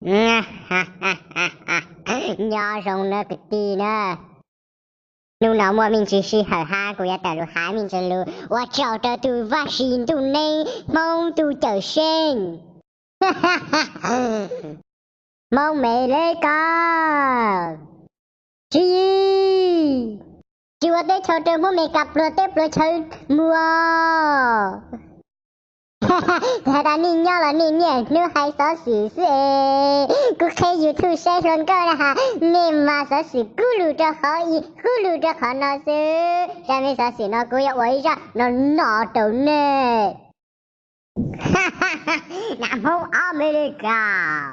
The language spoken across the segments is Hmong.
Nyob zoo na kwv tij na. Hnub no muaj me ntsis sij hawm hab kuv yuav tawm lug has me ntsis lug ua tsaug rau tus Vaj Tswv Ntuj Neeb Hmoob tus cawm seej, Hmoob Mes Lis Kas. Tswv Yis, tsis ua teb chaws rau Hmoob Mes Lis Kas pluag teb pluag chaw mus. Has tas nej nyob los nej niaj hnub hais xov xwm xwb es kuv qhib YouTube saib hluas nkauj na has nej mas xov xwm kub lug rau qhov i kub lug rau qhov no xwb. Zaj me xov xwm no kuv yuav ua ib zaj no no rau nej. Nyab Hmoob Amelikas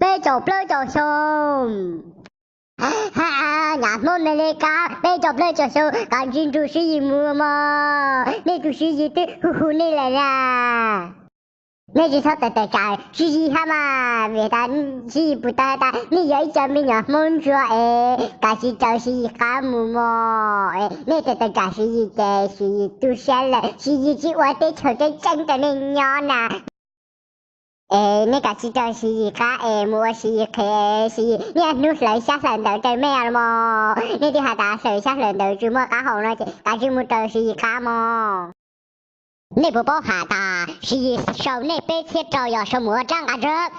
peb caug plaub caug xyoo. Nyab Hmoob Amelikas peb caug plaub caug xyoo, koj tsis nrug Tswv Yis mus mog, nej tus Tswv Yis twb hu hu nej lawm na. Nej tsis txhob tawm tawm tsam Tswv Yis hab mas, vim tas Tswv Yis puas tau has tas nej yog ib co me nyuam Hmoob Ntsuag es kav tsij raws Tswv Yis qab mus mog. Nej tawm tawm tsam Tswv Yis ces Tswv Yis tu siab lawm, Tswv Yis tsis ua teb chaws tseeb tseeb rau nej nyob na. Es nej kav tsij raws Tswv Yis qab es mus ua Tswv Yis qhev, Tswv Yis niaj hnub hlawv xyab hlawv ntawv rau nej mog. Nej twb has tas hlawv xyab hlawv ntawv tsis muaj qab hau no ces kav tsij mus raws Tswv Yis qab mog. Nej puas paub has tas Tswv Yis sau nej peb txhiab rau yog sau mus ua rab nqa ntswg?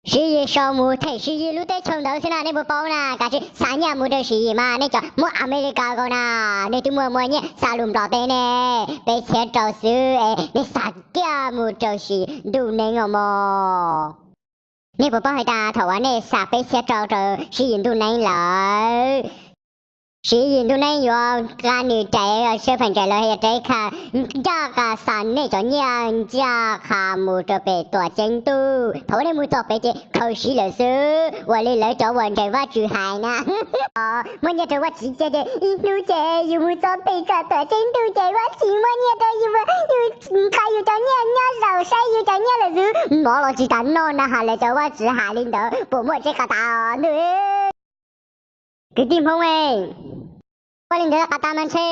Tswv Yis sau mus them Tswv Yis lub teb chaws ntawd xwb na, nej puas paub na? Kav tsij xa nyiaj mus rau Tswv Yis mas, nej cov Hmoob Amelikas ko na, nej twb muaj muaj nyiaj xa lug Nplog teb ne, peb txhiab rau xwb es nej xa kiag mus rau Tswv Yis Ntuj Neeb os mog. Nej puas paub has tas thaum uas nej xa peb txhiab rau rau Tswv Yis Ntuj Neeb lawm, Tswv Yis Ntuj Neeb yuav nqa nws rais, siab phem nrais lawv yog rais kha, ncaj qha xa nej cov nyiaj ncaj qha mus rau pem Tuam Ceeb Ntuj. Thaum uas nej mus txog pem ces khaws siv lawm xwb, ua li lawv cov uas ntseeg Vajtswv hais na. Muaj nyiaj rau Vajtswv ces ib hnub ces yus mus txog pem kom Tuam Ceeb Ntuj ces Vajtswv muaj nyiaj rau yus, yus nqa yus cov nyiaj nyob zaum saib yus cov nyiaj lawm xwb. Mov los tsis tas noj na has lawv cov Vajtswv hais li ntawd puas muaj tseeb qhov tas ntuj? Kwv tij Hmoob, ua li ntawd qhov tas mas ntshe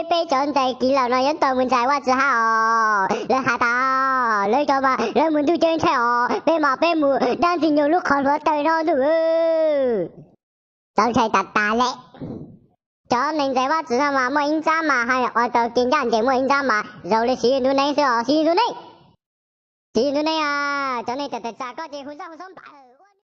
peb cov ntxhais kiv laus no yuav tau mus ntxais Vajtswv hab os. Lawv has tas lawv cov mas lawv mus ntuj ceeb ntshai os, peb mas peb mus dab ntxwg nyoog lub qhov hluav taws no ntuj. Txaus ntshai tas tas lawm. Cov neeg ntxais Vajtswv no mas muaj ib ntsab mas haj yam ua tau kev ncaj ncees, muaj ib ntsab mas zoo li Tswv Yis Ntuj Neeb xwb os, Tswv Yis Ntuj Neeb. Tswv Yis Ntuj Neeb, cov neeg tawm tawm tsam koj ces hu zaj hu xob npam.